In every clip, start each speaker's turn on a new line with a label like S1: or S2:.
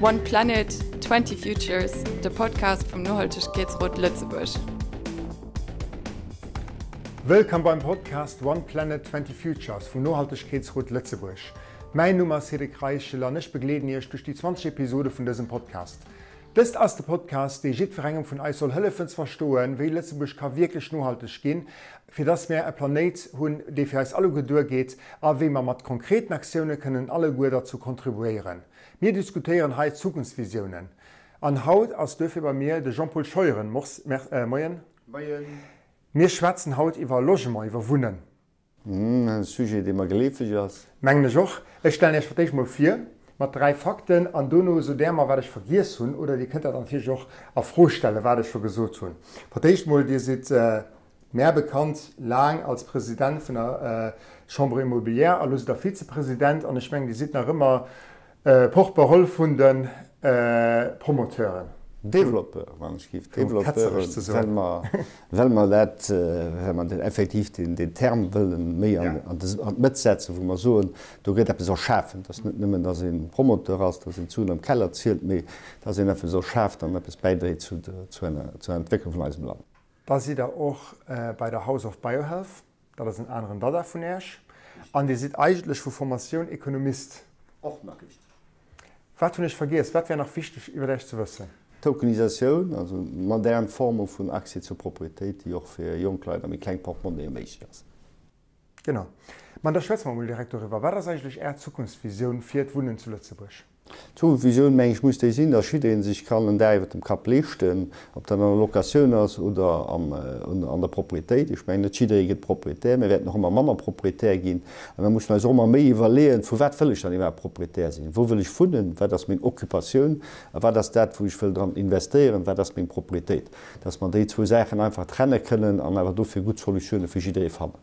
S1: One Planet, 20 Futures, de Podcast vum Nohaltegkeetsrot Lëtzebuerg.
S2: Wëllkomm beim Podcast One Planet, 20 Futures vum Nohaltegkeetsrot Lëtzebuerg. Mäin Numm ass Cédric Reichel an ech begleeden Iech duerch déi 20 Episode vun dësem Podcast. Dëst ass de Podcast, dee jiddwerengem vun eis soll hëllefen ze verstoen, wéi Lëtzebuerg ka wierklech nohalteg ginn, fir dass mär e Planéit hunn, dee fir eis alleguer duergeet a wéi mer mat konkreten Aktioune kënnen alleguer derzou kontribuéieren. Mir diskutéieren hei Zukunftsvisiounen. An haut ass duerfir bei mir de Jean-Paul Scheuren. Moien.
S3: Moien.
S2: Mir schwätzen haut iwwer Logement, iwwer Wunnen.
S3: E Sujet, dee mer geleefeg ass.
S2: Mengen ech och. Ech stellen Iech fir d'éischt mol vir mat 3 Fakten an dono sot Där mer, wat ech vergiess hunn, oder Dir kënnt dat natierlech och a Fro stellen, wat ech scho gesot hunn. Fir d'éischt mol, Dir sidd mär bekannt laang als President vun der Chambre immobilière a lo sidd Der Vizepresident an ech mengen, Dir sidd nach ëmmer Porte-parole vun de Promoteuren.
S3: Développeur, wann ech géif Développeuren, well mer, well mer dat, well mer den effektiv deen, deen Term wëlle méi an, an d'Mëtt setzen, wou mer soen, do gëtt eppes erschafen. Et ass net nëmmen, datt ee Promoteur ass, datt een d'Suen am Keller zielt, mee datt een eppes erschaaft an eppes bäidréit zu, zu enger, zur Entwécklung vun eisem Land.
S2: Da sidd Der och bei der House of Biohealth. Dat ass en aneren Dada vun Äech. An Dir sidd eigentlech vu Formatioun Ekonomist.
S3: Och nach richteg.
S2: Wat hunn ech vergiess? Wat wär nach wichteg iwwer Äech ze wëssen?
S3: Tokenisatioun, also modern Forme vun Accès zur Proprietéit, déi och fir jonk Leit a méi kleng Portemonnaie méiglech ass.
S2: Genau. Ma da schwätze mer emol direkt doriwwer. Wat ass eigentlech Är Zukunftsvisioun fir d'Wunnen zu Lëtzebuerg?
S3: D'Visioun, meng ech, muss déi sinn, dass jidderee sech kann en Dag iwwer dem Kapp leeschten, ob dat an der Locatioun ass oder an der Propriétéit. Ech mengen, net jidderee gëtt Propriétaire. Mir wäerten och ëmmer manner Propriétaire ginn. A mir mussen eis och ëmmer méi iwwerleeën, Vu wat wëll ech dann iwwerhaapt Propriétaire sinn? Wou wëll ech wunnen? Wat ass meng Occupatioun? A wat ass dat, wou ech wëll dran investéieren? Wat ass meng Propriétéit? Dass mer déi zwou Saachen einfach trenne kënnen an awer dofir gutt Solutioune fir jidderee fannen.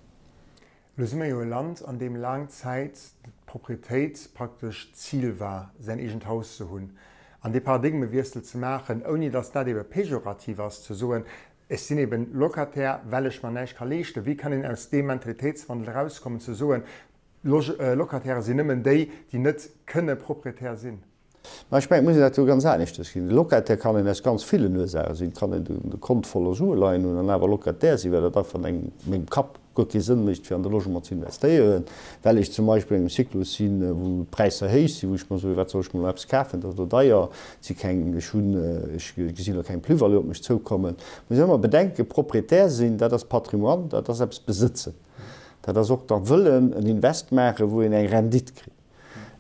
S2: Elo si mir jo e Land, an deem laang Zäit d'Proprietéit praktesch d'Zil war, säin eegent Haus ze hunn. An dee Paradigmewiessel ze maachen, ouni datt dat ebe pejorativ ass, ze soen, ech sinn eben Locataire, well ech mer näischt ka leeschten. Wéi kann een aus deem Mentalitéitswandel erauskommen, ze soen, Locatairë sinn nëmmen déi, déi net kënne Proprietär sinn?
S3: Mä ech mengen, et muss een dat jo ganz aneschters gesinn. De Locataire kann een aus ganz villen Ursaache sinn. Et kann een de Kont voller Sue leien hunn an awer Locataire sinn, well dat einfach an engem, mengem Kapp guer kee Sënn mécht, fir an de Logement ze investéieren, well ech zum Beispill an engem Zyklus sinn, wou d'Präisser héich sinn, wou ech mer soen, wat soll ech mer elo eppes kafen, dat ass elo deier, et si keng, ech hunn, ech gesinn elo keng Plus-value op mech zoukommen. Et muss een ëmmer bedenken, Propriétaire sinn, dat ass Patrimoine, dat ass eppes besëtzen. Dat ass och da wëllen en Invest maachen, wou een eng Rendite kritt.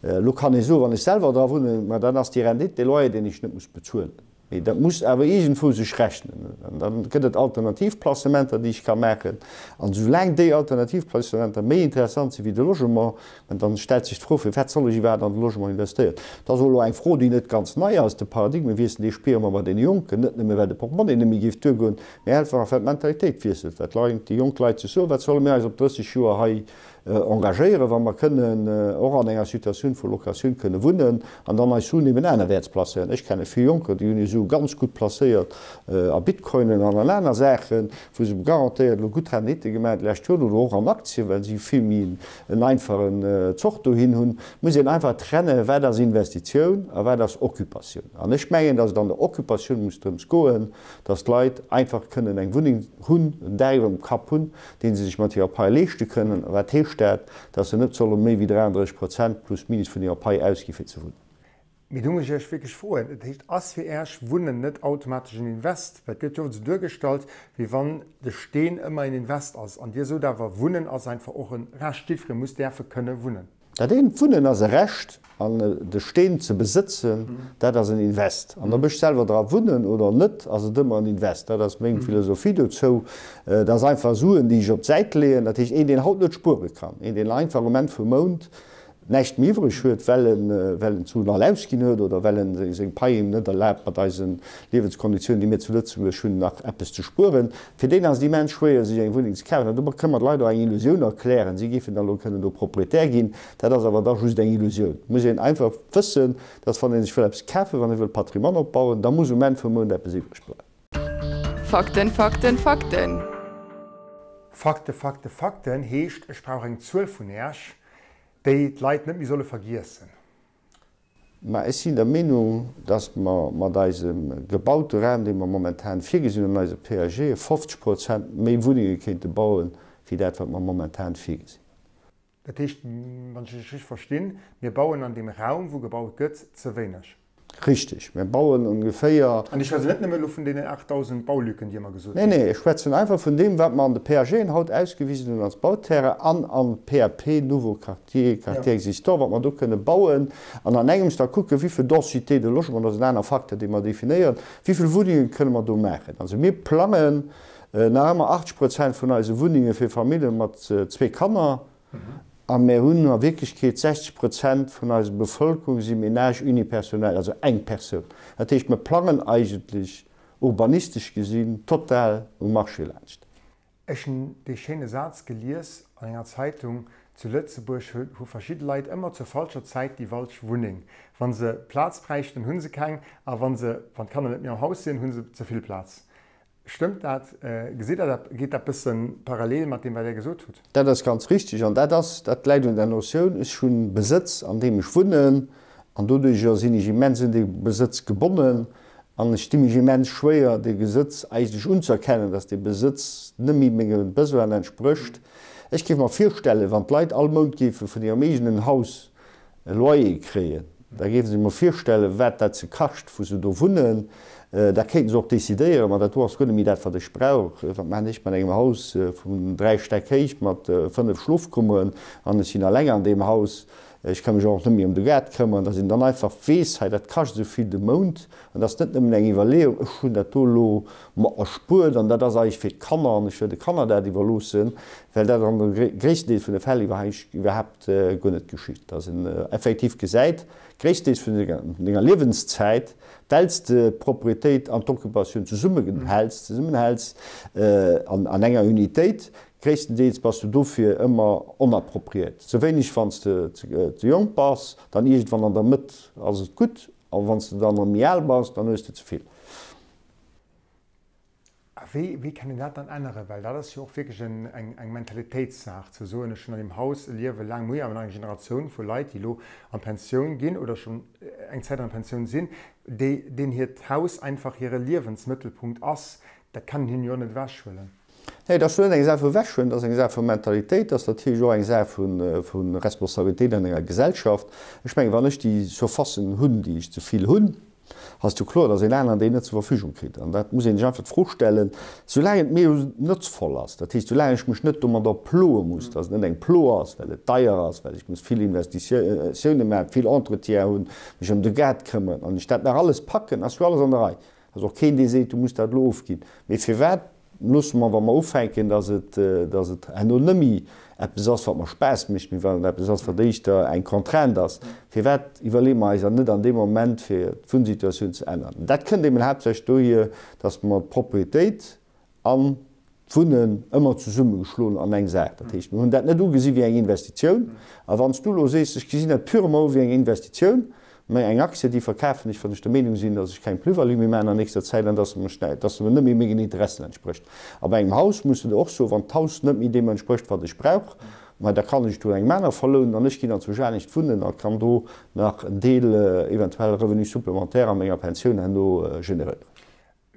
S3: Elo kann ee soen, wann ech selwer dra wunnen, ma dann ass déi Rendite dee Loyer, deen ech net muss bezuelen. Mee dat muss awer iergendwou sech rechnen. An da gëtt et Alternativplacementer, déi ech ka maachen. An esoulaang déi Alternativplacementer méi interessant si wéi de Logement, mä dann stellt sech d'Fro, firwat soll ech iwwerhaapt an de Logement investéieren? Dat ass och elo eng Fro, déi net ganz nei ass. De Paradigmewiessel, dee spiere mer bei deene Jonken, net nëmme well de Portmonnie net méi géif duergoen, mee einfach och well d'Mentalitéit wiesselt, well d'Leit, déi jonk Leit sech soen, wat solle mir eis op 30 Joer hei engagéieren, wa mer kënnen och an enger Situatioun vu Locatioun kënne wunnen an dann eis Suen eben anerwäerts placéieren. Ech kenne vill Jonker, déi hunn hir Sue ganz gutt placéiert a Bitcoinen an an aner Saachen, wou se garantéiert elo gutt Rendite gemaach hunn d'lescht Joer oder och an Aktien, well si vill méi en einfachen Zoch dohin hunn. Et muss een einfach trennen, wat ass Investitioun a wat ass Occupatioun. An ech mengen, datt et an der Occupatioun muss drëms goen, datt d'Leit einfach kënnen eng Wunneng hunn, en Daach iwwer dem Kapp hunn, dee se sech mat hirer Pai leeschte kënnen. A wat heescht dat? Dass se net solle méi wéi 33 Prozent plus minus vun hirer Pai ausgi fir ze wunnen.
S2: Mee do muss ech Iech wierklech froen, dat heescht, ass fir Iech Wunnen net automatesch en Invest? Well et gëtt jo oft esou duergestallt, wéi wann de Steen ëmmer en Invest ass. An Dir sot awer, Wunnen ass einfach och e Recht, jiddweree muss däerfe kënne wunnen.
S3: Dat eent, Wunnen ass e Recht an de Steen ze besëtzen, dat ass en Invest. An ob ech selwer dra wunnen oder net, ass et ëmmer en Invest. Dat ass meng Philosophie dozou. Dat ass einfach Suen, déi ech op d'Säit leeën. Dat heescht, een, deen haut net spuere kann, een, deen einfach um Enn vum Mount näischt méi iwwreg huet, well en, well en d'Suen all ausginn huet oder well en seng Pai him net erlaabt, mat eise Liewenskonditiounen, déi mir zu Lëtzebuerg hunn, nach eppes ze spueren. Fir deen ass et immens schwéier, sech eng Wunneng ze kafen. An do kënne mer de Leit och eng Illusioun erklären, si géifen da lo kënnen do Proprietär ginn. Dat ass awer da just eng Illusioun. Et muss een einfach wëssen, dass wann ee sech wëll eppes kafen, wann ee wëll Patrimoine opbauen, da muss um Enn vum Mount eppes iwwreg bleiwen.
S1: Fakten, Fakten, Fakten!
S2: Fakte, Fakte, Fakten heescht, ech brauch eng Zuel vun Äerch, déi d'Leit net méi solle vergiessen.
S3: Mä ech sinn der Meenung, dass mer mat eisem gebaute Raum, dee mer momentan virgesinn hunn an eise PAGe, 50 Prozent méi Wunnenge kéinte bauen, wéi dat, wat mer momentan virgesinn hunn.
S2: Dat heescht, wann ech lech richtig verstinn, mir bauen an deem Raum, wou gebaut gëtt, ze wéineg?
S3: Richtig. Mir bauen ongeféier.
S2: An ech schwätzen net nëmme elo vun deenen 8.000 Baulücken, déi ëmmer gesot
S3: ginn. Nee, nee, ech schwätzen einfach vun deem, wat mer an de PAGen haut ausgewisen hunn als Bauterrain an am PAP, Nouveau quartier, quartier existant, wat mer do kënne bauen. An an engems da kucken, wéi vill Densité de logement, dat ass en aner Facteur, dee mer definéieren, wéi vill Wunnenge kënne mer do maachen. Also mir plangen nach ëmmer 80 Prozent vun eise Wunnenge fir Famillje mat zwee Kanner. A mir hunn a Wierklechkeet 60 Prozent vun eiser Bevëlkerung si Ménages unipersonnels, also eng Persoun. Dat heescht, mir plangen eigentlech urbanistesch gesinn total um Marché laanscht.
S2: Ech hunn dee schéine Saz gelies an enger Zeitung, Zu Lëtzebuerg hu verschidde Leit ëmmer zur falscher Zäit déi falsch Wunneng. Wa se Plaz bräichten, hu se keng, a wa se, wann d'Kanner net méi am Haus sinn, hu se ze vill Plaz. Stëmmt dat? Gesitt Der dat? Geet dat bësse parallel mat deem, wat Der gesot hutt?
S3: Dat ass ganz richtig. An dat ass, dat läit un der Notioun, ech hunn Besëtz, an deem ech wunnen, an doduerjer sinn ech immens un dee Besëtz gebonnen an ech di mech immens schwéier, dee Gesëtz eigentlech unzëerkennen, dass dee Besëtz net méi menge Besoinen entsprécht. Ech géif mer virstellen, wann d'Leit all Mount géife vun hirem eegenen Haus e Loyer kréien, da géife se mer virstellen, wat dat se kascht, wou se do wunnen. Da kéinte se och decidéieren, ma dat do ass guer net méi dat, wat ech brauch. Wat maachen ech mat engem Haus vun 3 Stäck héich mat 5 Schlofkummeren an ech sinn alleng an deem Haus, ech ka mech och net méi ëm de Gaart këmmeren. Dass een dann einfach weess, hei dat kascht esou vill de Mount an dat ass net nëmmen eng Iwwerleeung, ech hunn dat do elo mer erspuert an dat ass eigentlech fir d'Kanner an ech wëll de Kanner dat iwwerloossen, well dat an de gréissten Deel vun de Fäll iwwerhaapt guer net geschitt, dass en effektiv gesäit, gréisstendeels vun denger Liewenszäit, well s de d'Proprietéit an d'Occupatioun zesummenhäls, zesummenhäls an enger Unitéit, gréisstendeels bass du dofir ëmmer onappropriéiert. Ze wéineg wann s de ze jonk bass, dann iergendwann an der Mëtt ass et gutt, a wann s de dann méi al bass, dann hues de ze vill.
S2: A wéi, wéi kann een dat dann änneren? Well dat ass jo och wierklech en, eng, eng Mentalitéitssaach, ze soen, ech hunn an deem Haus e Liewe laang, mir hu jo awer nach eng Generatioun vu Leit, déi elo an d'Pensioun ginn oder schonn eng Zäit an der Pensioun sinn, déi, deenen hiert Haus einfach hire Liewensmëttelpunkt ass. Dat kann een hinnen jo och net ewechhuelen.
S3: Nee, dat ass jo net eng Saach vu ewechhuelen, dat ass eng Saach vu Mentalitéit, dat ass natierlech och eng Saach vu, vu Responsabilitéit an enger Gesellschaft. Ech mengen, wann ech déi Surfacen hunn, déi ech ze vill hunn, ass et jo kloer, dass een aneren déi net zur Verfügung kritt. An dat muss een sech einfach d'Fro stellen, soulaang et mir notzvoll ass, dat heescht, soulaang ech mech net domadder ploe muss, dass et net eng Plo ass, well et deier ass, well ech muss vill Investitiounen maachen, vill Entretien hunn, mech ëm de Gaart këmmeren an ech dat nach alles packen, ass jo alles an der Rei. Ass och keen, dee seet, du muss dat elo ofginn. Mee firwat Loosse mer, wa mer ufänken, dass et, dass et herno net méi eppes ass, wat mer Spaass mécht, mee wat eppes ass, wat éischter eng Contrainte ass, firwat iwwerleeë mer eis dann net an deem Moment, fir d'Wunnsituatioun ze änneren? Dat kënnt eben haaptsächlech dohier, dass mer d'Proprietéit an d'Wunnen ëmmer zesummegeschloen an eng Saach. Dat heescht, mir hunn dat net ugesi wéi eng Investitioun. A wann s du elo sees, ech gesinn dat purement u wéi eng Investitioun, Mä eng Aktie, déi verkafen ech, wann ech der Meenung sinn, datt ech keng Plus-value méi maachen an nächster Zäit an datt se mech, datt se net méi mengen Interessen entsprécht. A bei engem Haus muss de der och soen, wann d'Haus net méi deem entsprécht, wat ech brauch, mä da kann ech do engem anere verlounen an ech ginn anzwousch anescht wunnen a kann do nach en Deel eventuell Revenu supplémentaire a menger Pensioun herno generéieren.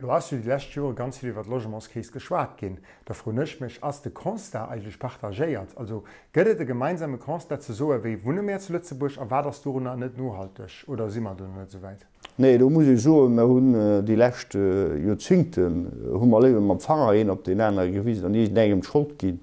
S2: Lo ass jo déi lescht Jore ganz vill iwwer d'Logementskris geschwat ginn. Da froen ech mech, Ass de Constat eigentlech partagéiert? Also gëtt et e gemeinsame Constat ze soen, wéi wunne mär zu Lëtzebuerg a wat ass dorunner net nohalteg? Oder si mer do nach net esou wäit?
S3: Nee, do muss ee soen, mer hunn déi lescht Joerzingten hu mer léiwer mam Fanger een op deen anere gewisen an iergendengem d'Schold ginn.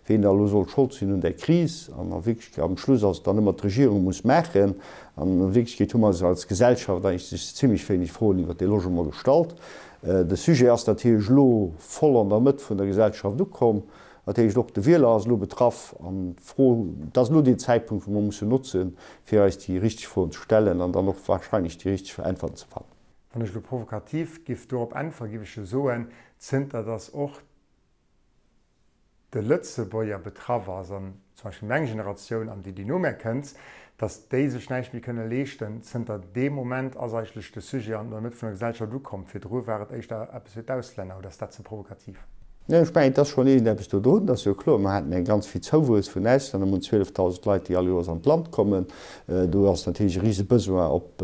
S3: ween da elo soll Schold sinn un där Kris, an a Wierklechkeet, am Schluss ass et dann ëmmer d'Regierung muss maachen, an a Wierklechkeet hu mer eis als Gesellschaft eigentlech zimlech wéineg Froen iwwert dee Logement gestallt. De Sujet ass natierlech elo voll an der Mëtt vun der Gesellschaft ukomm, dat heescht och de Wieler ass elo betraff, an d'Fro, et ass elo deen Zäitpunkt wou mer mussen notzen, fir eis déi richteg Froen ze stellen an dann och wahrscheinlech déi richteg Äntwerten ze fannen.
S2: Wann ech elo provokativ giff dorop äntweren, giff ech jo soen, zënter datt och de Lëtzebuerger betraff ass, an zum Beispill meng Generatioun an déi, déi no mär kënnt, datt déi sech näischt méi kënne leeschten. Zënter deem Moment ass eigentlech de Sujet an der Mëtt vun der Gesellschaft ukomm. Virdru war et éischter eppes fir d'Auslänner. Oder ass dat ze provokativ?
S3: Nee, ech mengen, et ass schonn iergendeppes do drun. Et ass jo kloer, mer haten eng ganz vill Zouwuess vun Auslänner, mer hunn 12.000 Leit, déi all Joers an d'Land kommen. Do ass natierlech e rise Besoin op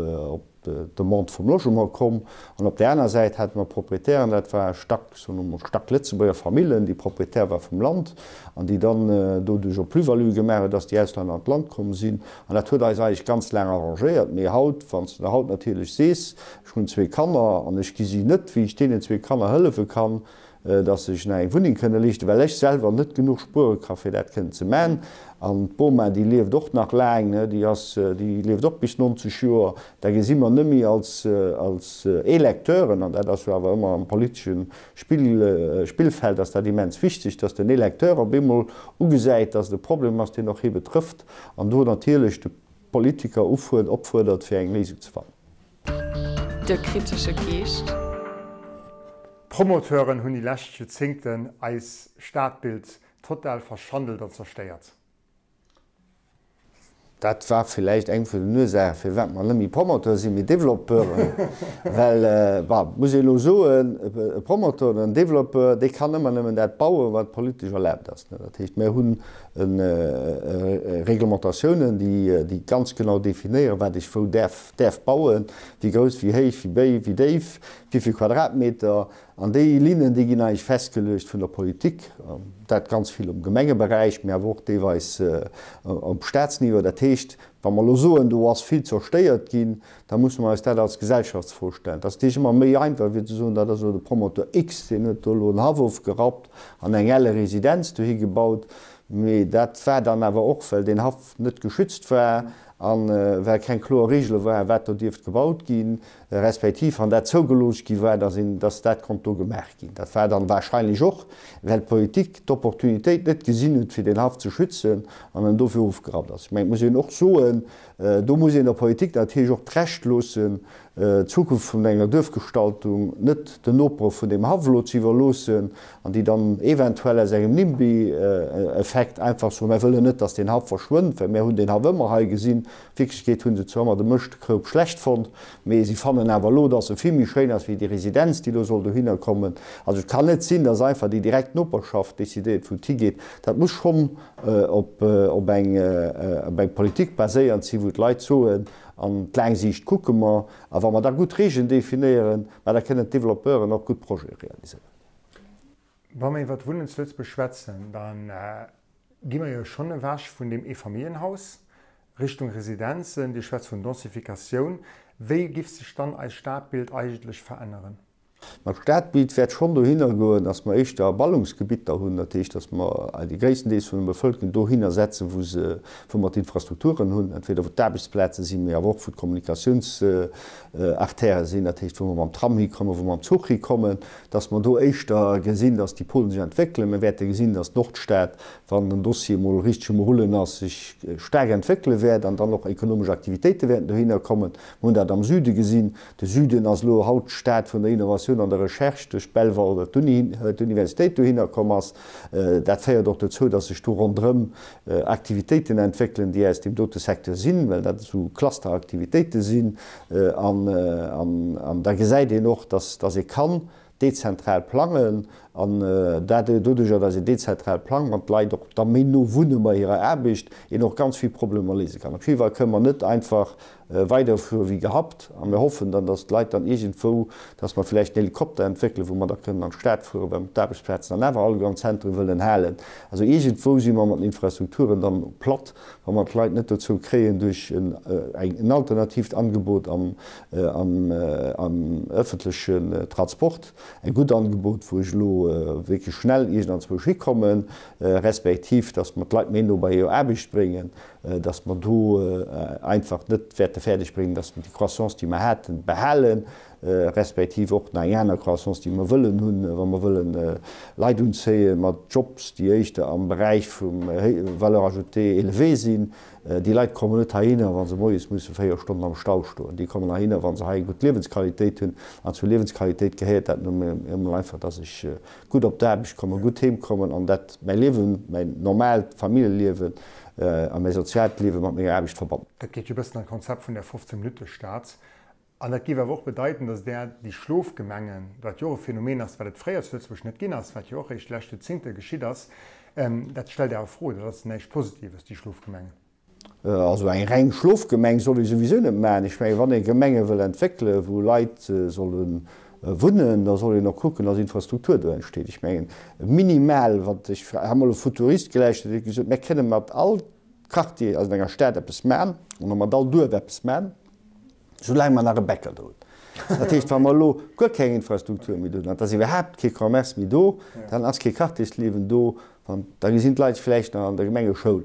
S3: d'Demande vum Logement komm. An op där aner Säit hate mer Proprietären, dat war stack, soen mer mol, stack Lëtzebuerger Famillen, déi Proprietär war vum Land an déi dann doduerch och Plus-value gemaach huet, dass déi Auslänner an d'Land komm sinn. An dat huet eis eigentlech ganz laang arrangéiert. Mee haut, wann s de haut natierlech sees, ech hunn zwee Kanner an ech gesi net, wéi ech deenen zwee Kanner hëllefe kann, dass se sech nach eng Wunneng kënne leeschten, well ech selwer net genuch spuere ka fir dat kënnen ze man. An d'Boma, déi lieft och nach laang, déi ass, déi lieft och bis 90 Joer. Da gesi mer net méi als, als Electeuren, an dat ass jo awer ëmmer am politesche Spill, Spillfeld ass dat immens wichteg, dass den Electeur op eemol ugesäit, dass et e Problem ass, deen och hie betrëfft, an do natierlech de Politiker ufuert, opfuerdert, fir eng Léisung ze fannen.
S1: De kritesche Geescht.
S2: D'Promoteuren hunn déi lescht Joerzéngten eis Stadbild total verschandelt an zerstéiert.
S3: Dat war villäicht eng vun den Ursaachen, firwat mer net méi Promoteur sinn, mee Développeuren. Well, bon, muss ee elo soen, e Promoteur oder en Développeur, dee kann ëmmer nëmmen dat bauen, wat politesch erlaabt ass. Dat heescht, mir hunn Reglementatiounen, déi ganz genau definéieren, wat ech wou däerf däerf bauen, wéi grouss, wéi héich, wéi béi, wéi déif, wéi vill Quadratmeter. An déi Linnen, déi ginn eigentlech festgeluecht vun der Politik, dat ganz vill um Gemengeberäich, mee awer och deelweis um Staatsniveau. Dat heescht, wa mer elo soen, do ass vill zerstéiert ginn, da musse mer eis dat als Gesellschaftsfro stellen. Et ass natierlech ëmmer méi einfach wéi ze soen, dat ass elo de Promoteur X, deen huet do elo en Haff ofgerappt an eng elle Residenz dohi gebaut. Mee dat war dann awer och, well deen Haff net geschützt war a well keng kloer Reegele waren, wat do dierft gebaut ginn, respektiv wann dat zougelooss gi war, dass een, dass dat konnt do gemaach ginn. Dat war dann wahrscheinlech och, well d'Politik d'Opportunitéit net gesinn huet, fir deen Haff ze schützen an en dofir ofgerappt ass. Ech mengen, et muss een och soen, do muss een der Politik natierlech och d'Recht loossen, d'Zukunft vun enger Duerfgestaltung net den Nopere vun deem Haff elo ze iwwerloossen an déi dann eventuell aus engem Nimby-Effekt einfach soen, Mär wëllen net, dass deen Haff verschwënnt, well mär hunn deen Haff ëmmer hei gesinn. A Wierklechkeet hu se zwar ëmmer de Mëschtkoup schlecht fonnt, mee si fannen awer elo, dass e vill méi schéin ass wéi déi Residenz, déi elo soll dohinner kommen. Also et kann net sinn, dass einfach déi direkt Noperschaft decidéiert, wou et higeet. Dat muss schonn op eng Politik baséiernd sinn, wou d'Leit soen, An d'laang Siicht kucke mer, a wa mer da gutt Regeln definéieren, ma da kënnen d'Developpeuren och gutt Projete realiséieren.
S2: Wa mer iwwer d'Wunnen zu Lëtzebuerg schwätzen, da gi mer jo schonn ewech vun deem Eefamilljenhaus Richtung Residenzen. Dir schwätzt vun Densifikatioun. Wéi giff sech dann eist Stadbild eigentlech veränneren?
S3: Ma d'Stadbild wäert schonn dohinner goen, dass mer éischter Ballungsgebitter hunn, dat heescht, dass mer déi gréissten Deels vun der Bevëlkerung dohinner setzen, wou se, wou mer d'Infrastrukturen hunn, entweder wou d'Aarbechtsplaze sinn, mee awer och wou d'Kommunikatiounsartèrë sinn, dat heescht, wou mer mam Tram hikommen, wou mer mam Zuch hikommen, dass mer do éischter gesinn, dass déi Polen sech entwéckelen. Mir wäerte gesinn, dass d'Nordstad, wann den Dossier emol richteg um Rullen ass, sech staark entwéckele wäert an dann och ekonomesch Aktivitéite wäerten dohinner kommen. Mer hunn dat am Süde gesinn. De Süden ass elo haut d'Stad vun der Innovatioun an der Recherche duerch Belval, well d'Universitéit dohinner komm ass. Dat féiert och dozou, datt sech do ronderëm Aktivitéiten entwéckelen, déi aus deem dote Secteur sinn, well dat esou Clusteraktivitéite sinn. An da gesäit een och, datt ee kann dezentral plangen an dat doduerjer, datt een dezentral plangt an d'Leit och da méi no wunne bei hirer Aarbecht, een och ganz vill Problemer léise kann. Op jidde Fall kënne mer net einfach weiderfuere wéi gehabt a mir hoffen dann, datt d'Leit dann iergendwou, datt mer vläicht en Helikopter entwéckelen, wou mer da kënnen an d'Stad fueren, well mer d'Aarbechtsplazen dann awer alleguer am Zentrum wëllen halen. Also iergendwou si mer mat den Infrastrukturen dann platt, wa mer d'Leit net dozou kréien, duerch en alternatiivt Angebot am ëffentlechen Transport, e gutt Angebot, wou ech elo wierklech schnell iergendanzwousch hikommen, respektiv datt mer d'Leit méi no bei hir Aarbecht bréngen, datt mer do einfach net wäerte fäerdeg bréngen, datt mer déi Croissance, déi mer haten, behalen, respektiv och nach eng aner Croissance, déi mer wëllen hunn, wa mer wëllen Leit unzéie mat Jobs, déi éischter am Beräich vum Valeur ajoutée élevée sinn. Déi Leit kommen net heihinner, wa se moies musse 4 Stonnen am Stau stoen. Déi kommen heihinner, wa se hei eng gutt Liewensqualitéit hunn. An zur Liewensqualitéit gehéiert dat nun emol einfach, dass ech gutt op d'Aarbecht kommen, gutt heem kommen an dat mäi Liewen, mäin normaalt Familljeliewen a mäi soziaalt Liewe mat menger Aarbecht verbannen.
S2: Dat geet jo e bëssen an d'Konzept vun der 15 Minutte Stad. An dat géif awer och bedeiten, datt där déi Schlofgemengen, wat jo och e Phänomen ass, wat et fréier zu Lëtzebuerg net ginn ass, wat jo och eréischt d'lescht Joerzéngte geschitt ass, dat stellt Der a Fro, dat ass näischt Positives, déi Schlofgemengen.
S3: Also eng reng Schlofgemeng soll ee souwisou net maachen. Ech mengen, wann ee Gemenge wëll entwéckelen, wou Leit solle wunnen, da soll een och kucken, datt Infrastruktur do entsteet. Ech mengen, minimal, wat, ech hat mol e Futurist geläuschtert, deen huet gesot, Mir kënne mat all Quartier an enger Stad eppes man oder mat all Duerf eppes man, soulaang mer nach e Bäcker do hunn. Dat heescht, wa mer elo guer keng Infrastruktur méi do hunn, an et ass iwwerhaapt kee Commerce méi do, dann ass kee Quartiersliewen do, da gesinn d'Leit sech vläicht nach an der Gemengeschoul.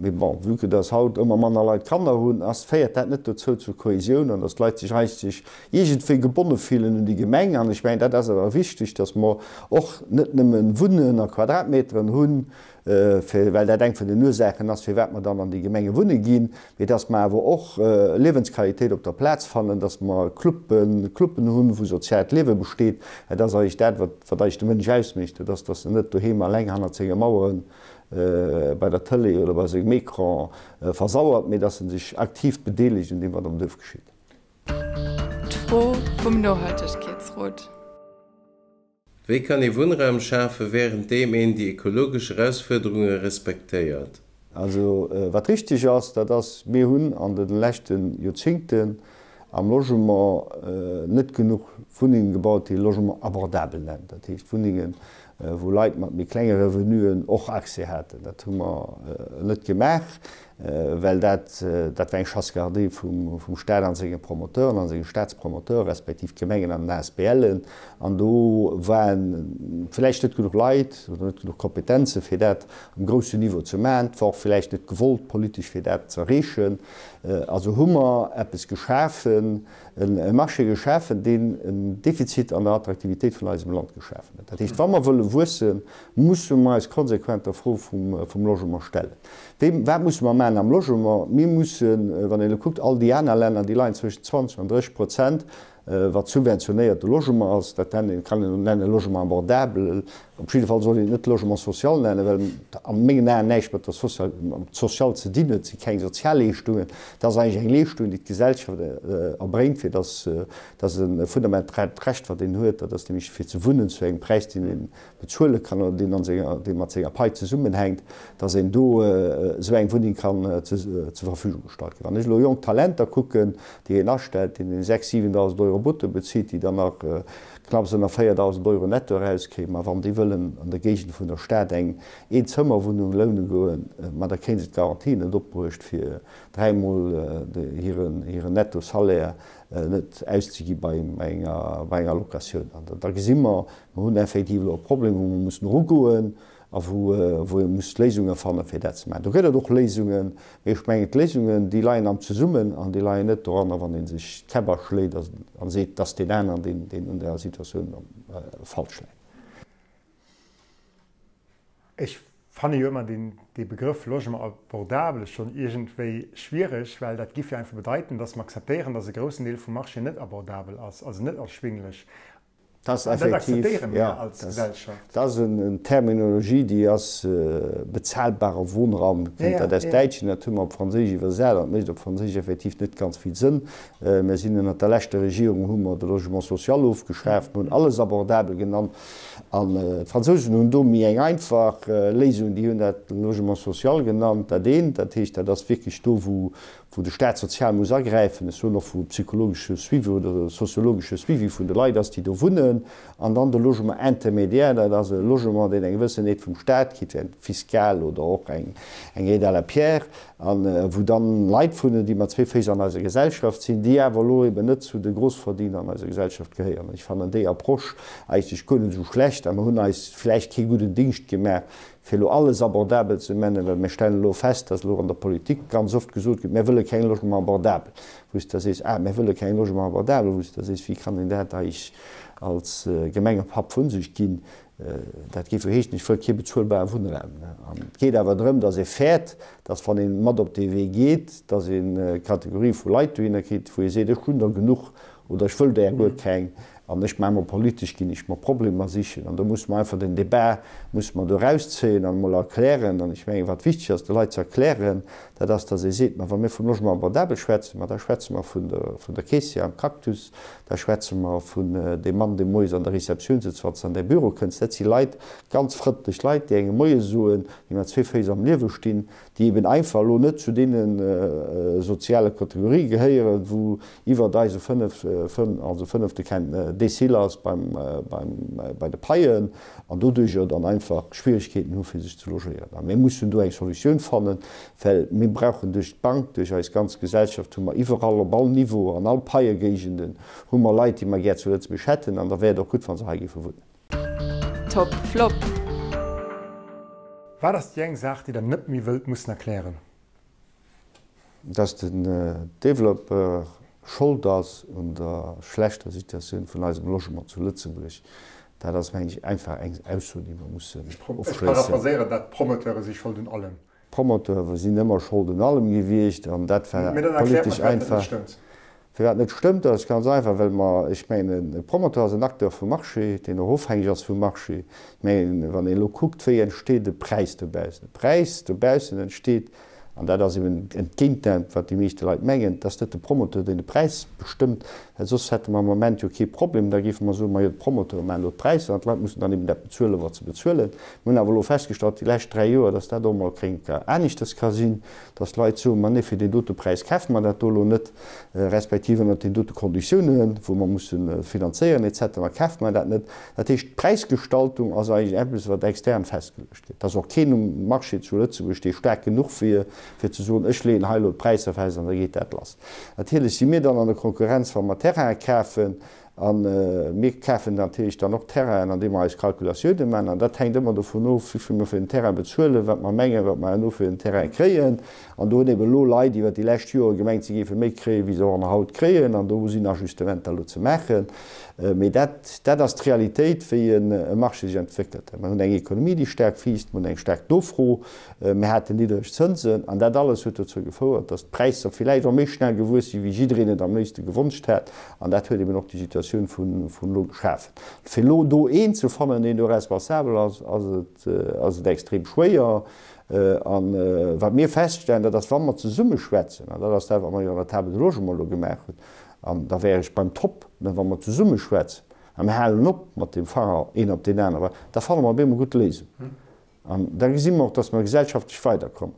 S3: Mee bon, vue que dass haut ëmmer manner Leit Kanner hunn, ass, féiert dat net dozou zur Kohesioun an dass d'Leit sech eigentlech iergendwéi gebonne fillen un déi Gemeng. An ech mengen, dat ass awer wichteg, dass mer och net nëmme Wunnen a Quadratmeteren hunn, fir, well dat eng vun den Ursaachen ass, firwat mer dann an déi Gemenge wunne ginn, mee dass mer awer och Liewensqualitéit op der Plaz fannen, dass mer Cluben, Cluben hunn, wou soziaalt Liewe besteet. Dat ass eigentlech dat, wat, wat eigentlech de Mënsch ausmécht, dat ass, dass en net doheem alleng hannert senge Maueren bei der Tëlee oder bei sengem Ecran versauert, mee dass en sech aktiv bedeelegt un deem, wat am Duerf geschitt.
S1: D'Fro vum Nohaltegkeetsrot.
S4: Wéi kann ee Wunnraum schafe wärenddeem een déi ekologesch Erausfuerderunge respektéiert?
S3: Also wat richteg ass, dat ass, mir hunn an de leschte Joerzéngten am Logement net genuch Wunnengen gebaut, déi ee Logement abordable nennt, dat heescht Wunnengen, wou Leit mat méi klenge Revenuen och Accès haten. Dat hu mer net gemaach, well dat, dat war eng Chasse gardée vum Stat a senge Promoteuren, a senge Statspromoteuren, respektiv d'Gemengen an den ASBLen. An do ware vläicht net genuch Leit oder net genuch Kompetenze fir dat um groussen Niveau ze maachen. Et war och vläicht net gewollt politesch, fir dat ze erreechen. Also hu mer eppes geschafen, e Marché geschafen, deen en Defizit an der Attraktivitéit vun eisem Land geschafen huet. Dat heescht, wa mer wëlle wuessen, musse mer eis konsequent der Fro vum Logement stellen. Wéi, wat musse mer maachen am Logement? Mir mussen, wann een elo kuckt, all déi aner Länner, déi leien zwëschen 20 an 30 Prozent, wat subventionéierte Logement ass, dat nennt een, kann een nennen Logement abordable, op jidde Fall soll een et net Logement social nennen, well et a mengen Aen näischt mat der Social, mat social ze dinn huet, et si keng Sozialleeschtungen, et ass eigentlech eng Leeschtung, déi d'Gesellschaft erbréngt, fir dass, dass e fundamentaalt Recht, wat een huet, dat ass nämlech fir ze wunnen zu engem Präis, deen een bezuele kann oder deen an senger, dee mat senger Pai zesummenhänkt, dass een do esou eng Wunneng kann zur Verfügung gestallt ginn. Wann ech elo jonk Talenter kucken, déi een astellt, deen een 6.000, 7.000 Euro brutto bezitt, déi dann nach knapps ënner 4.000 Euro netto erauskréien, ma wann déi wëllen an der Géigend vun der Stad eng Eenzëmmerwunnung loune goen, ma da kréie se d'Garantie net opbruecht, fir dräimol hiren Netto-Salaire net auszegi bei enger Locatioun. An da gesi mer, mer hunn effektiv elo e Problem, wou mer mussen erugoen a wou ee muss Léisunge fannen, fir dat ze maachen. Do gëtt et och Léisungen, mee ech mengen, d'Léisungen, déi leien am Zesummen an déi leien net doranner, wann ee sech d'Käpp aschléit a seet, dass deen aneren, deen un der Situatioun falsch läit.
S2: Ech fanne jo ëmmer deen dee Begrëff Logement abordable schonn iergendwéi schwiereg, well dat giff jo einfach bedeiten, dass mer akzeptéieren, dass e groussen Deel vum Marché net abordabel ass, also net erschwinglech.
S3: Dat ass effektiv, jo, dat ass en Terminologie, déi ass bezahlbarer Wohnraum, kënnt dat aus Däitschen, dat hu mer op Franséisch iwwersat an et mécht op Franséisch effektiv net ganz vill Sënn. Mir sinn ënnert der leschter Regierung hu mer de Logement social ofgeschaaft, mer hunn alles abordabel genannt an d'Fransousen hunn do méi eng einfach Léisung, déi hunn dat Logement social genannt, dat eent, dat heescht, dat ass wierklech do wou wou de Staat sozial muss agräifen, ech soen och wou psychologesche Suivi oder soziologesche Suivi vun de Leit ass, déi do wunnen, an dann de Logement intermédiaire, dat ass e Logement, deen eng gewëssen Aide vum Staat kritt, eng fiscal oder och eng Aide à la pierre, a wou dann Leit wunnen, déi mat zwee Féiss an eiser Gesellschaft sinn, déi awer elo eben net zu de Grossverdiener an eiser Gesellschaft gehéieren. Ech fannen déi Approche eigentlech guer net esou schlecht a mer hunn eis vläicht kee gudden Dingscht gemaach, fir elo alles abordabel ze nennen, well mir stellen elo fest, dass elo an der Politik ganz oft gesot gëtt, mir wëlle keng Logement abordable, wou s de da sees, ah, mir wëlle keng Logement abordable, wou s de da sees, wéi kann een dat eigentlech als Gemengepapp vu sech ginn? Dat géif jo heeschen, ech wëll kee bezuelbare Wunnraum. An et geet awer drëm, datt ee fäert, datt wann ee mat op dee Wee geet, datt ee Kategorie vu Leit dohinner kritt, wou ee seet, ech hunn der genuch oder ech wëll där guer keng an ech maache mer politesch, ginn ech mer Problemer sichen. An do musse mer einfach den Débat musse mer do erauszéien an emol erklären. An ech mengen, wat wichteg ass de Leit ze erklären, dat ass, datt ee seet, ma wa mir vum Logement abordabel schwätzen, ma da schwätze mer vun der Caissière am Cactus, Da schwätze mer vun deem Mann, dee moies an der Receptioun sëtzt, wann s de an däi Büro kënns. Dat si Leit, ganz frëndlech Leit, déi engem Moie soen, déi mat zwee Féiss am Liewe stinn, déi eben einfach elo net zu deene soziale Kategorië gehéieren, wou iwwert eise fënnef, also fënnefte Decile ass beim, beim, bei de Paien an doduerjer dann einfach Schwierigkeeten hu fir sech ze logéieren. A mir mussen do eng Solutioun fannen, Well mir brauchen duerch d'Bank, duerch eis ganz Gesellschaft hu mer iwwerall, op all Niveau, an all Paiegéigenden hu mer Leit, déi mer gär zu Lëtzebuerg hätten. An da wär et och gutt, wa se hei géife wunnen.
S1: Top Flop.
S2: Wat ass déi eng Saach, déi Der net méi wëllt mussen erklären?
S3: Dass den Developpeur Schold ass un der schlechter Situatioun vun eisem Logement zu Lëtzebuerg, dat ass, mengen ech, einfach eng Ausso, déi mer mussen
S2: ofschléissen. Ech paraphraséieren dat, D'Promoteure si Schold un allem.
S3: D'Promoteure sinn ëmmer Schold un allem gewiescht an dat war politesch einfach. Firwat net stëmmt, dat ass ganz einfach, well mer, ech mengen, e Promoteur ass en Acteur vum Marché, deen och ofhängeg ass vum Marché. Ech mengen, wann een elo kuckt, wéi entsteet e Präis dobaussen? E Präis dobaussen entsteet, an dat ass eben entgéint dem, wat déi meeschte Leit mengen, et ass net de Promoteur, deen de Präis bestëmmt, well soss hätte mer am Moment jo kee Problem, da géife mer soen, majo, d'Promoteure maachen elo d'Präisser an d'Leit mussen dann eben dat bezuelen, wat se bezuelen. Mir hunn awer elo festgestallt déi lescht 3 Joer, dass dat och emol kéint aneschters ka sinn, dass d'Leit soen, ma nee, fir deen dote Präis kafe mer dat do elo net, respektiv ënnert deenen dote Konditiounen, wou mer musse finanzéieren et cetera, kafe mer dat net. Dat heescht, d'Präisgestaltung ass eigentlech eppes, wat extern festgeluecht gëtt. Et ass och keen um Marché zu Lëtzebuerg, dee staark genuch wier, fir ze soen, ech leeën hei elo d'Präisser fest an da geet dat lass. Natierlech si mir dann an der Konkurrenz, wa mer Terraine kafen, A mir kafen natierlech dann och Terrainen, an deem mer eis Kalkulatiounen maachen. An dat hänkt ëmmer dovun of, wéi vill mer fir den Terrain bezuelen, wat mer mengen, wat mer herno fir den Terrain kréien. An do hunn eben elo Leit iwwert déi lescht Jore gemengt, si géife méi kréien, wéi se och haut kréien. An do sinn Ajustementer elo ze maachen. Mee dat, dat ass d'Realitéit, wéi e Marché sech entwéckelt. Mer hunn eng Ekonomie, déi staark wiisst, mer hunn eng staark Nofro, Mir haten niddereg Zënsen an dat alles huet dozou gefouert, datt d'Präisser villäicht och méi schnell gewuess sinn, wéi jiddereen et am léifste gewonscht hätt. An dat huet eben och déi Situatioun vun elo geschafen. Fir elo do een ze fannen, deen do responsabel ass, ass et, ass et extrem schwéier. A wat mir feststellen, dat ass, wa mer zesumme schwätzen, an dat ass dat, wat mer jo an der Table de logement elo gemaach hunn, an da wär ech beim Top, mä wa mer zesumme schwätzen a mir halen op mat dem Fanger een op deen anere, da fanne mer op eemol gutt Léisungen. An da gesi mer och, dass mer gesellschaftlech weiderkommen.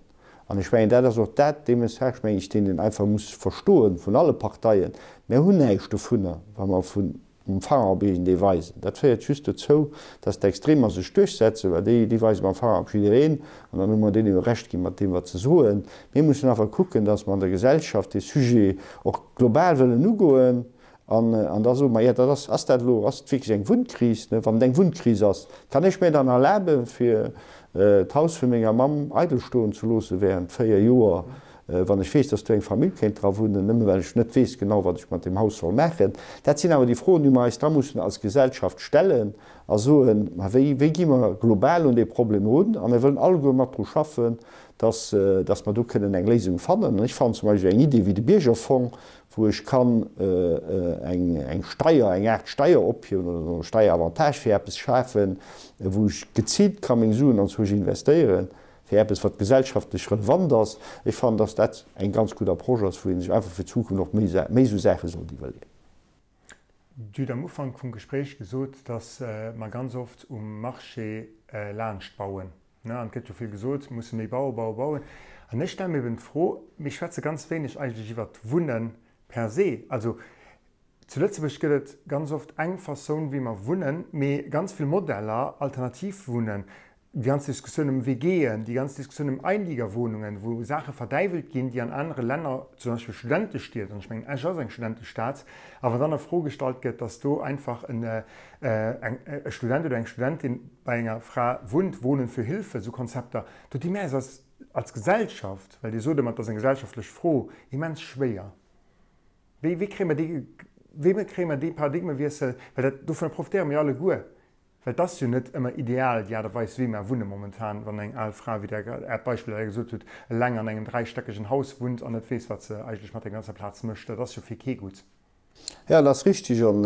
S3: An ech mengen, dat ass och dat, dee Message, meng ech, deen een einfach muss verstoen vun alle Parteien, Mir hunn näischt dovunner, wa mer vun mam Fanger op iergendee weisen. Dat féiert just dozou, dass d'Extremer sech duerchsetzen, well déi, déi weise mam Fanger op jiddereen an dann hu mer deene jo Recht gi mat deem, wat se soen. Mir mussen einfach kucken, dass mer an der Gesellschaft dee Sujet och global wëllen ugoen. An da soe mer, jo, dat ass, ass dat elo, ass et wierklech eng Wunnkris? Wann et eng Wunnkris ass, kann ech mir dann erlaben, fir d'Haus vu menger Mamm eidel stoen ze loosse während 4 Joer, wann ech weess, dass do eng Famill kéint dra wunnen, nëmme well ech net weess genau, wat ech mat deem Haus soll maachen? Dat sinn awer déi Froen, déi mer eis da mussen als Gesellschaft stellen a soen, ma wéi, wéi gi mer global un dee Problem erun? A mir wëllen alleguer mat dru schaffen, dass, dass mer do kënnen eng Léisung fannen. An ech fannen zum Beispill eng Idee wéi de Biergerfong, wou ech kann eng Steier, eng Aart Steier ophiewen oder e Steieravantage fir eppes schafen, wou ech geziilt ka meng Suen anzwousch investéieren, fir eppes, wat gesellschaftlech relevant ass. Ech fannen, dass dat eng ganz gutt Approche ass, wou ee sech einfach fir d'Zukunft och méi esou Saache sollt iwwerleeën.
S2: Dir hutt am Ufank vum Gespréich gesot, dass mer ganz oft um Marché laanscht bauen. An et gëtt jo vill gesot, mir musse méi bauen, bauen, bauen. An ech stelle mir eben d'Fro, mir schwätze ganz wéineg eigentlech iwwert d'Wunne per se. Also zu Lëtzebuerg gëtt et ganz oft eng Façon, wéi mer wunnen, mee ganz vill Modeller, alternativ Wunnen, déi ganz Diskussioun ëm WGen, déi ganz Diskussioun ëm Einliegerwohnungen, wou Saache verdäiwelt ginn, déi an anere Länner, zum Beispill Studentestied, an ech mengen Esch ass eng Studentestad, awer dann a Fro gestallt gëtt, dass do einfach en e Student oder eng Studentin bei enger Fra wunnt, Wohnen für Hilfe, esou Konzepter, do di mir eis als, als Gesellschaft, well Dir sot ëmmer, et ass eng gesellschaftlech Fro, immens schwéier. Wéi, wéi kréie mer dee, wéi kréie mer dee Paradigmewiessel, well dat, dovunner profitéiere mir alleguer. Well et ass jo net ëmmer ideal, déi Aart a Weis, wéi mer wunne momentan, wann eng al Fra, wéi Der Äert Beispill hei gesot hutt, eleng an engem dräistäckegen Haus wunnt an net weess, wat se eigentlech mat der ganzer Plaz mécht. Dat ass jo fir kee gutt.
S3: Jo, dat ass richtig. An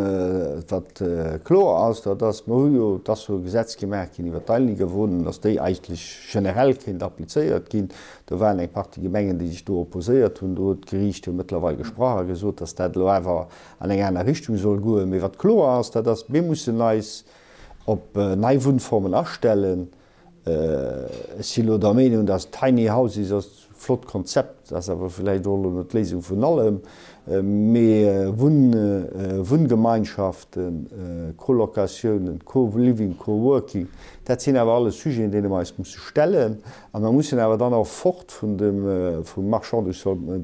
S3: wat kloer ass, dat ass, mer hu jo, et ass jo e Gesetz gemaach ginn iwwert d'Einliegerwohnen, dass déi eigentlech generell kéint applizéiert ginn. Do waren eng Partie Gemengen, déi sech do opposéiert hunn. Do huet d'Geriicht jo mëttlerweil gesprach a gesot, dass dat elo awer an eng aner Richtung soll goen. Mee wat kloer ass, dat ass, mir mussen eis op nei Wunnformen astellen. Ech si elo der Meenung, dass Tiny Houses ass e flott Konzept, ass awer vläicht och elo net d'Léisung vun allem. Mee Wunngemeinschaften, Colocatiounen, Co-Living, Co-Working, dat sinn awer alles Sujeten, deene mer eis musse stellen. A mer mussen awer dann och fort vun dem, vum Marchand du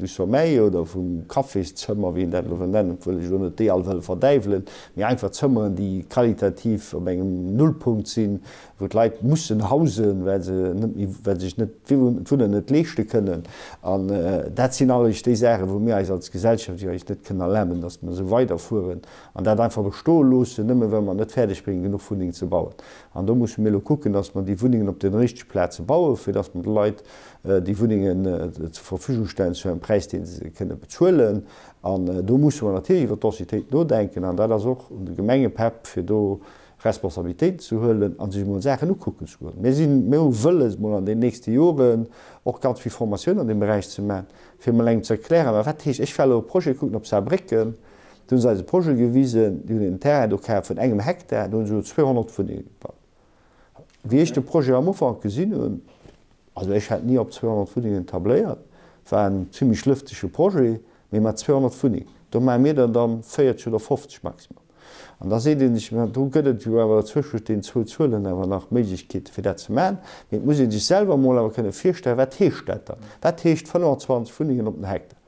S3: sommeil oder vum Cafészëmmer, wéi een dat elo wëll nennen, obwuel ech elo net déi all wëll verdäiwelen, mee einfach Zëmmeren, déi qualitativ op engem Nullpunkt sinn, wou d'Leit mussen hausen, well se net méi, well se sech net d'Wunnen net leeschte kënnen. An dat sinn alleréischt déi Saachen, wou mir eis als Gesellschaft jo eis net kënnen erlaben, datt mer esou weiderfueren an dat einfach bestoe loossen, nëmme well mer et net fäerdeg bréngen, genuch Wunnengen ze bauen. An do musse mir elo kucken, dass mer déi Wunnengen op den richtege Plaze bauen, fir dass mer de Leit déi Wunnengen zur Verfügung stellen zu engem Präis, dee se kënne bezuelen. An do musse mer natierlech iwwer d'Densitéit nodenken. An dat ass och un de Gemengepäpp, fir do Responsabilitéiten ze huelen a sech emol Saachen ukucken ze goen. Mir sinn, mir hu wëlles, emol an den nächste Joren och ganz vill Formatioun an deem Beräich ze maachen, fir emol engem ze erklären, mä wat heescht, ech war elo e Projet kucken op Saarbrécken, Do hunn se eis e Projet gewisen, déi hunn en Terrain do kaf vun engem Hektar, do hunn se elo 200 Wunnenge gebaut. Wéi ech de Projet am Ufank gesinn hunn, also ech hätt ni op 200 Wunnengen tabléiert, war en zimlech lëftege Projet, mee mat 200 Wunnengen, do maache mir der dann 40 oder 50 maximum. An da seet ee sech, ma do gëtt et jo awer zwëschent deenen zwou Zuelen awer nach Méiglechkeete fir dat ze maachen. Mee et muss ee sech selwer emol awer kënne virstellen, wat heescht dat dann? Wat heescht 25 Wunnengen op den Hektar?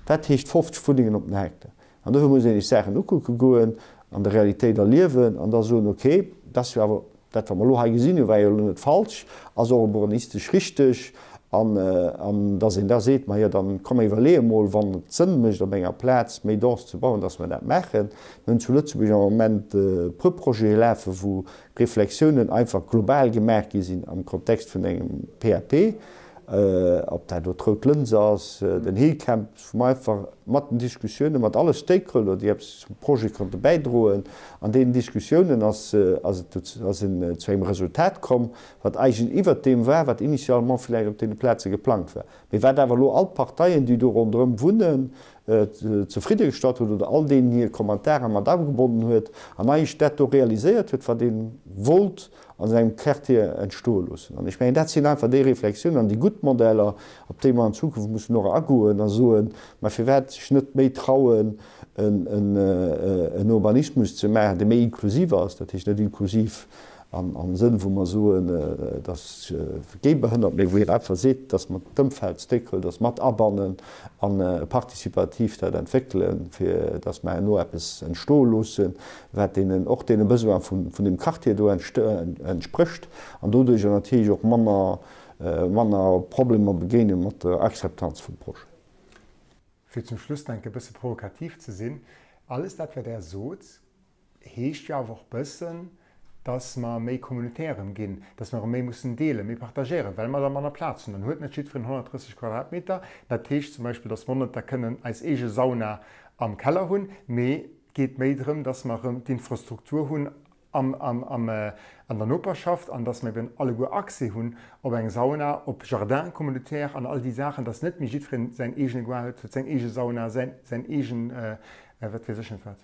S3: Wat heescht 50 Wunnengen op den Hektar? An dofir muss een sech Saachen ukucke goen, an der Realitéit erliewen an da soen, okay, dat ass jo awer, dat wat mer elo hei gesinn hunn, war jo elo net falsch, ass och urbanistesch richteg. An, an dass een da seet, majo dann komm mer iwwerleeë mol, wann et Sënn mécht op enger Plaz méi dense ze bauen, dass mer dat maachen. Mir hunn zu Lëtzebuerg am Moment e puer Projete lafen, wou Reflexiounen einfach global gemaach gi sinn am Kontext vun engem PAP. Ob dat elo d'Rout Lëns ass, den Hill Campus, wou mer einfach mat den Diskussiounen, mat alle Stakeholder, déi eppes zum Projet konnte bäidroen, an deenen Diskussiounen ass ass et ass een zu engem Resultat komm, wat eigentlech iwwert deem war, wat initialement vläicht op deene Plaze geplangt war, mee wat awer elo all d'Parteien, déi do ronderëm wunnen, zefridde gestallt huet oder all deenen hir Kommentare mat agebonnen huet an eigentlech dat do realiséiert huet, wat ee wollt an engem Quartier entstoe loossen. An ech mengen, dat sinn einfach déi Reflexiounen an déi gutt Modeller, op déi mer an Zukunft mussen och agoen a soen, mä firwat sech net méi trauen, en Urbanismus ze maachen, dee méi inklusiv ass, dat heescht net inklusiv am Sënn, wou mer soen, dass géibehënnert, mä wou een einfach seet, dass mer d'Ëmfeld, d'Stakeholders mat abannen a participativ dat entwéckelen, fir dass mer herno eppes entstoe loossen, wat deenen, och deene Besoin vun deem Quartier do entsprécht an doduerjer natierlech och manner, manner Problemer begéine mat der Akzeptanz vum Projet.
S2: Fir zum Schluss nach eng Kéier e bësse provokativ ze sinn, Alles dat, wat Der sot, heescht jo awer och bëssen, dass mer méi communautaire erëm ginn, dass mer erëm méi mussen deelen, méi partagéieren, well mer da manner Plaz hunn. Dann huet net jiddwereen 130 Quadratmeter. Dat heescht zum Beispill, dass mer net da kënnen eis eege Sauna am Keller hunn, mee Et geet méi drëm, dass mer erëm d'Infrastruktur hunn am, am, am, an der Noperschaft an dass mer eben alleguer Accès hunn op eng Sauna, op Jardin communautaire an all déi Saachen, dass net méi jiddwereen säin eegene Goart huet, seng eege Sauna, säin, säin eegen wat weess ech net wat.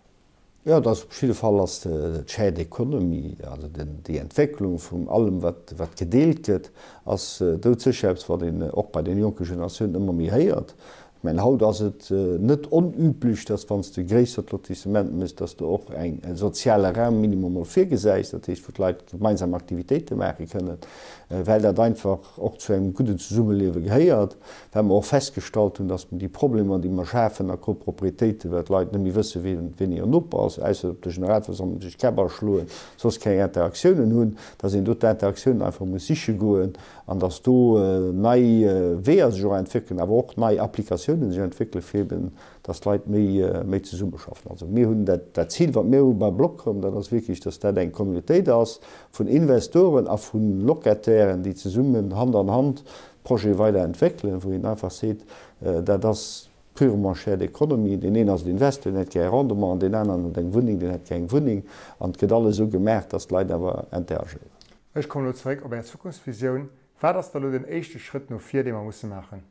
S3: Jo, et ass op jidde Fall ass d'Shared Economy, also den, déi Entwécklung vum allem, wat, wat gedeelt gëtt, ass doudsécher eppes, wat een och bei den jonke Generatiounen ëmmer méi héiert. Ech mengen, haut ass et net onüblech, dass, wann s de e gréissert Lotissement méchs, dass de och eng, e soziale Raum minimum mol virgesäis, dat heescht, wou d'Leit gemeinsam Aktivitéite maache kënnen, well dat einfach och zu engem gudden Zesummeliewe gehéiert. Well mer och festgestallt hunn, dass mer déi Problemer, déi mer schafen a Copropriétéiten, well d'Leit net méi wëssen, wien wien hiren Noper ass, ausser op der Generalversammlung sech d'Käpp aschloen, soss keng Interaktiounen hunn, dass een do d'Interaktiounen einfach muss siche goen an dass do nei Weeër sech och entwéckelen, awer och nei Applikatiounen. Kooperatiounen sech entwéckelen, fir eben, dass d'Leit méi, méi zesummeschaffen. Also mir hunn dat, dat Zil, wat mir hu beim Blockhome, dat ass wierklech, dass dat eng Communautéit ass vun Investoren a vu Locatairen, déi zesummen Hand an Hand d'Projete weider entwéckelen, wou een einfach seet, dat ass purement shared economy, deen een ass en Investor, deen hätt gär e Rendement, an deen aneren huet eng Wunneng, deen hätt gär eng Wunneng, an et gëtt alles esou gemaach, dass d'Leit awer interagéieren.
S2: Ech kommen elo zeréck op Är Zukunftsvisioun. Wat ass da lo den éischte Schrëtt no vir, dee mer musse maachen?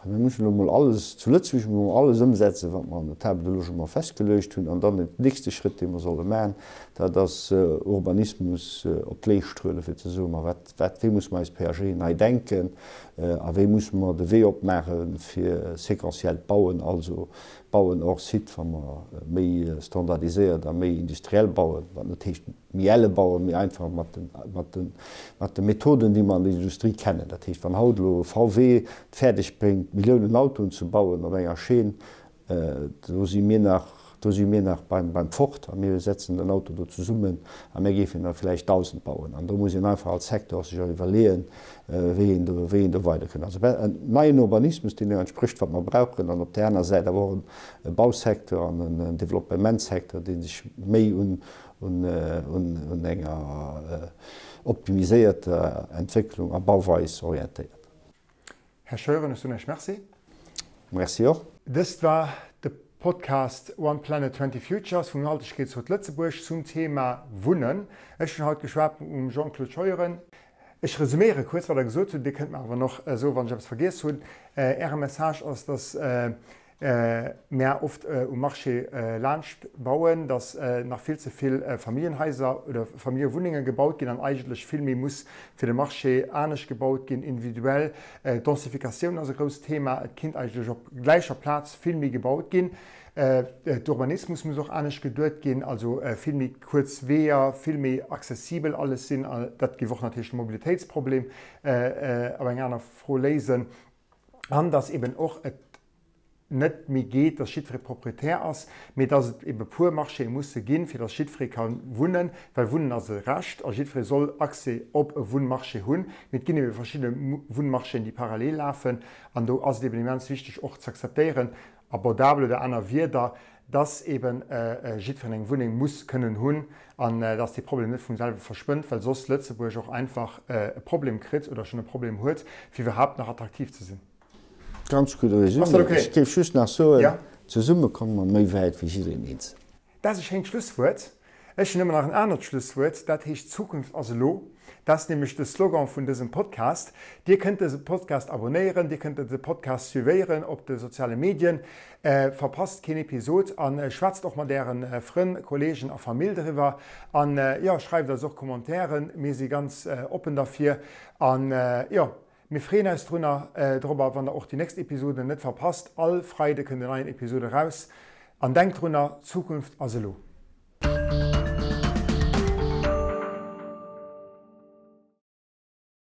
S3: Mir mussen elo mol alles, zu Lëtzebuerg musse mer alles ëmsetzen, wat mer an der Table de logement festgeluecht hunn. An dann den nächste Schrëtt, dee mer solle maachen, dat ass Urbanismus op d'Leescht huelen, fir ze soen, ma wat, wat, wéi musse mer eis PAG nei denken a wéi musse mer de Wee opmaache fir séquentiellt Bauen, also Bauen hors site, wa mer méi standardiséiert a méi industriell bauen, wat net heescht, méi elle bauen, méi einfach mat de, mat de, mat de Methoden, déi mer an der Industrie kennen. Dat heescht, wann haut elo VW et fäerdeg bréngt, Milliounen Autoen ze bauen op enger Chaîne, do si mir nach, do si mir nach beim, beim Ford a mir setzen den Auto do zesummen a mir géifen der vläicht 1.000 bauen. An do muss een einfach als Secteur sech och iwwerleeën, wéi een do, wéi een do weiderkënnt. Also en neien Urbanismus, deen deem entsprécht, wat mer brauchen, an op där aner Säit awer och e Bausecteur an en Developpementssecteur, dee sech méi un, un enger optimiséierter Entwécklung a Bauweis orientéiert.
S2: Här Scheuren, ech soen Iech Merci.
S3: Merci och.
S2: Dëst war de Podcast One Planet 20 Futures vum Nohaltegkeetsrot Lëtzebuerg zum Thema Wunnen. Ech hunn haut geschwat mam Jean-Claude Scheuren. Ech resuméiere kuerz, wat Der gesot hutt. Dir kënnt mer awer nach soen, wann ech eppes vergiess hunn. Äre Message ass, dass mä oft um Marché laanscht bauen, datt nach vill ze vill Familljenhaiser oder Familljewunnenge gebaut ginn an eigentlech vill méi muss fir de Marché anescht gebaut ginn, individuell. D'Densifikatioun ass e grousst Thema. Et kinnt eigentlech op gläicher Plaz vill méi gebaut ginn. D'Urbanismus muss och anescht geduet ginn, also vill méi kuerz Weeër, vill méi accessibel alles sinn. Dat géif och natierlech de Mobilitéitsproblem op eng aner Fro léisen. An dass eben och et net méi geet, dass jiddweree Proprietär ass, mee dass et ebe puer Marchéë musse ginn, fir dass jiddweree ka wunnen, well Wunnen ass e Recht a jiddweree soll Accès op e Wunnmarché hunn. Mee et ginn ebe verschidde Wunnmarchéen, déi parallel lafen an do ass et eben immens wichteg och ze akzeptéieren, abordabel oder aner Wierder, dass eben jiddwereen eng Wunneng muss kënnen hunn an dass dee Problem net vum selwe verschwënnt, well soss Lëtzebuerg och einfach e Problem kritt oder schonn e Problem huet, fir iwwerhaapt nach attraktiv ze sinn.
S3: Ganz gudde Résumé. Ech géif just nach soen, zesumme komme mer méi wäit wéi jiddereen eenzel.
S2: Dat ass e schéint Schlusswuert. Ech hunn ëmmer nach en anert Schlusswuert, dat heescht Zukunft ass elo. Dat ass nämlech de Slogan vun dësem Podcast. Dir kënnt dëse Podcast abonéieren, Dir kënnt dëse Podcast suivéieren op de soziale Medien. Verpasst keen Episod a schwätzt och mat Äre Frënn, Kolleegen a Famill driwwer. An jo, schreift eis och Commentairen, mir si ganz oppen derfir. An jo, Mir freeën eis drunner drobber wann der och déi nächst Episoden net verpasst. All Freide kënnt en neien Episode eraus. An denkt drunner, Zukunft ass elo!